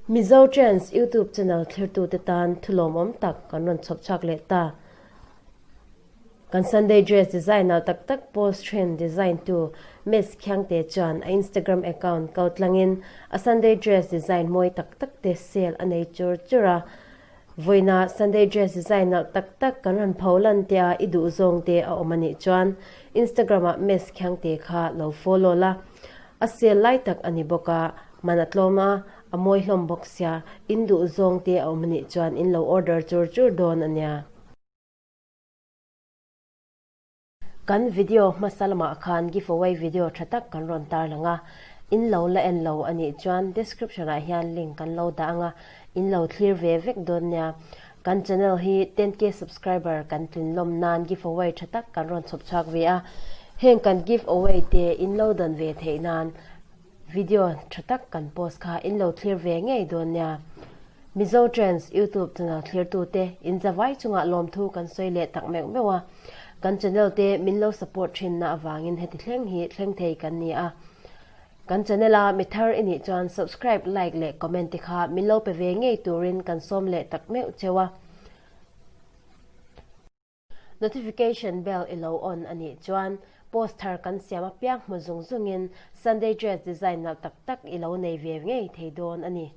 Mizo Trends YouTube channel thlirtute tan thu lawmawm tak kan rawn chhawp chhuak leh ta. Kan Sunday dress designer tak tak post thin design tu Miss Khiangte chuan a Instagram account ko tlangin a Sunday dress design mawi tak tak te sale a nei chur chur a. Vawiina Sunday dress design nalh tak tak kan rawn pho lan tia i duh zawng te a awm a nih chuan Instagram ah Miss Khiangte kha lo follow la. A sale lai tak a ni bawk a, man a tlawm a, a mawi hlawm bawk sia, in duh zawng te a awm a nih chuan in lo order chur chur dawn a nia. Kan video hmasa lamah khan giveaway video tha tak kan rawn tarlang a, in lo la en lo a nih chuan description ah hian link kan lo dah ang a, in lo thlir ve vek dawn nia. Kan channel hi 10K subscriber kan tlin lawm nan giveaway tha tak kan rawn chhawp chhuak ve a, heng kan giveaway te in lo dan ve theih nan video tha tak kan post kha in lo thlir ve ngei dawn nia. Mizo Trends YouTube channel thlirtute in zavai chungah lawmthu kan sawi leh tak meuh meuh a, kan channel te min lo support thinna avangin heti thleng hi thleng thei kan ni a. Kan channel a mi thar i nih chuan subscribe, like leh comment te kha min lo pe ve ngei turin kan sawm leh tak meuh cheu a. Notification bell i lo on a nih chuan post thar kan siam apiang hmu zung zungin Sunday dress design nalh tak tak i lo nei ve ngei thei dawn a ni.